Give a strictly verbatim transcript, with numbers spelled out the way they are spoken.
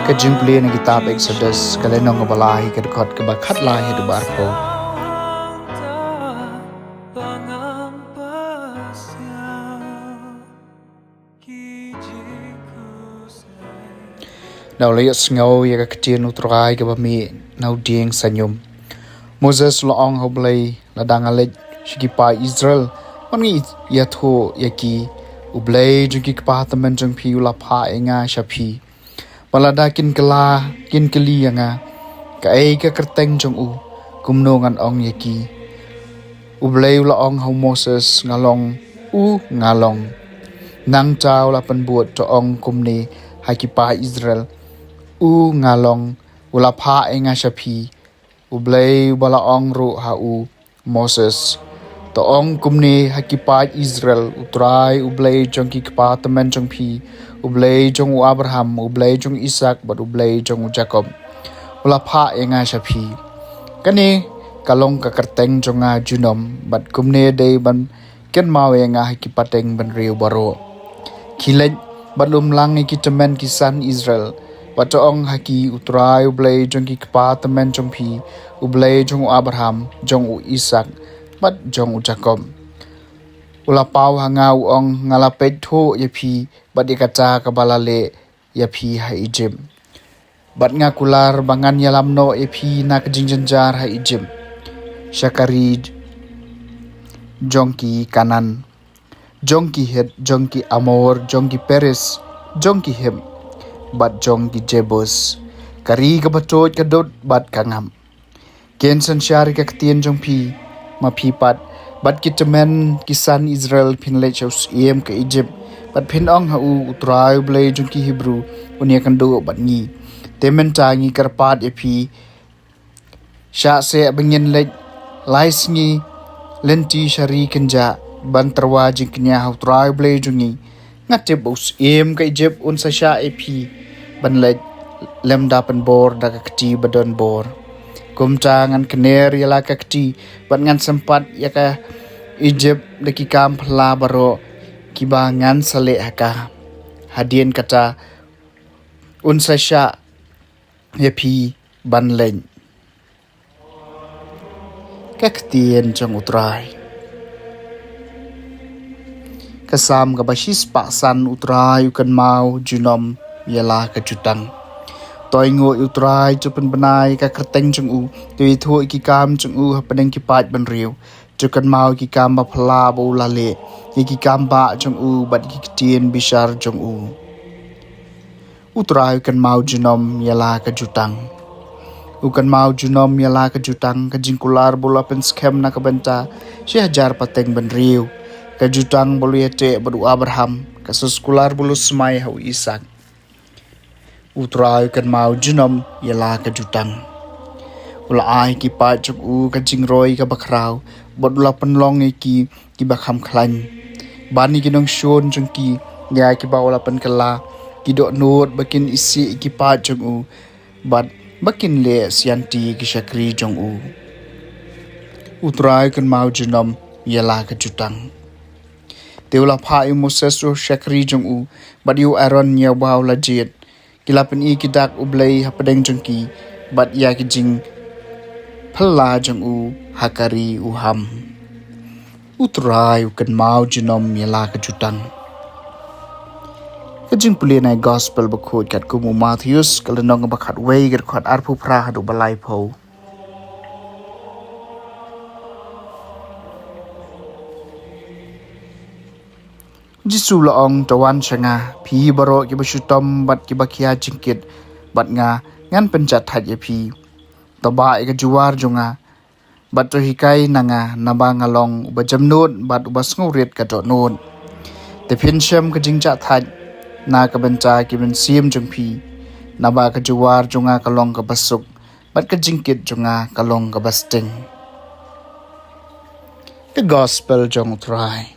Ka jingpule na kitab Exodus, ka lynnong kaba lai, ka dkhot kaba khatlai haduh ba arphew. Da u la ïohsngew ïa ka ktien U Trai kaba mih na u dieng saiñum, Moses u la ong ha U Blei, lada nga leit sha ki paid Israel ban ïathuh ïa ki, U Blei jong ki kpa tymmen jong phi u la phah ïa nga sha phi. Bad lada kin kylla, kin kylli ïa nga, kaei ka kyrteng jong u, kumno ngan ong ïa ki? U Blei u la ong ha u Moses, nga long u nga long. Nangta u la pynbud, to ong kumne ha ki paid Israel, u nga long u la phah ïa nga sha phi. U Blei uba la ong ruh ha u Moses, to ong kumne ha ki paid Israel, U Trai U Blei jong ki kpa tymmen jong phi, U Blei jong u Abraham, U Blei jong u Isaak bad U Blei jong u Jakob, u la phah ïa nga sha phi. Kane ka long ka kyrteng jong nga junom, bad kumne dei ban kynmaw ïa nga ha ki pateng bynriew baroh. Khie leit bad lum lang ïa ki tymmen ki san Israel, bad to ong ha ki, U Trai U Blei jong ki kpa tymmen jong phi, U Blei jong u Abraham, jong u Isaak bad jong u Jakob, u la paw ha nga, u ong, nga la peit thuh ïa phi bad ïa kata kaba la leh ïa phi ha Ijipt. Bad nga kular ba ngan ïalam noh ïa phi na ka jingjynjar ha Ijipt, sha ka ri jong ki Kanaan, jong ki Hit, jong ki Amor, jong ki Periz, jong ki Hiv bad jong ki Jebus, ka ri kaba tuid ka dud bad ka ngap. Kin synshar ïa ka ktien jong phi, ma phi pat bad ki tymmen ki san Israel, phin leit sha u syiem ka Ijipt, bad phin ong ha u, U Trai U Blei jong ki Hebru un ïakynduh bad ngi. Te mynta ngi kyrpad ïa phi, shah seh ba ngin leit lai sngi lynti sha ri kynjah ban tyrwa jingkñia ha U Trai U Blei jong ngi. Nga tip ba u syiem ka Ijipt un sa shah ïa phi ban leit, lymda pynbor da ka kti ba don bor. Kumta ngan kner ïa la ka kti bad ngan sympat ïa ka Ijipt da ki kam phylla baroh kiba ngan sa leh ha ka. Hadien kata un sa shah ïa phi ban leit. Ka ktien jong U Trai. Ka Salm kaba shispah san. U Trai u kynmaw junom ïa la ka jutang. To ainguh ïa U Trai, to pynbna ïa ka kyrteng jong u, to ïathuh ïa ki kam jong u hapdeng ki paid bynriew. To kynmaw ïa ki kam ba phylla ba u la leh, ïa ki kam bah jong u bad ïa ki ktien bishar jong u. U Trai u kynmaw junom ïa la ka jutang. U kynmaw junom ïa la ka jutang, ka jingkular ba u la pynskhem na ka bynta shi hajar pateng bynriew, ka jutang ba u la ïateh bad u Abraham, ka soskular ba u la smai ha u Isaak. U Trai u kynmaw junom ïa la ka jutang. U la ai ha ki paid jong u ka jingroi kaba khraw, bad u la pynlong ïa ki kiba kham khlaiñ ban ïa ki nongshun jong ki, ïa kiba u la pynkylla ki dohnud ba kin isih ïa ki paid jong u, bad ba kin leh sianti ïa ki shakri jong u. U Trai u kynmaw junom ïa la ka jutang. Te u la phah ïa u Moses u shakri jong u, bad ïa u Aaron ïa uba u la jied. Ki la pyni ki dak U Blei hapdeng jong ki, bad ïa ki jingphylla jong u ha ka ri u Ham. U Trai u kynmaw junom ïa la ka jutang. Ka jingpule na ka Gospel bakhuid katkum u Mathaios, ka lynnong ba khatwei, ka dkhot arphew phra haduh ba laiphew. Jisu u la ong, to wan sha nga, phi baroh kiba shitom bad kiba khia jingkit, bad nga, ngan pynjah thait ïa phi. To bah ïa ka juar jong nga, bad to hikai na nga, naba nga long uba jemnud bad uba sngewrit ka dohnud. Te phin shem ka jingjah thait na ka bynta ki mynsiem jong phi, naba ka juar jong nga ka long kaba suk, bad ka jingkit jong nga ka long kaba sting. Ka Gospel jong U Trai.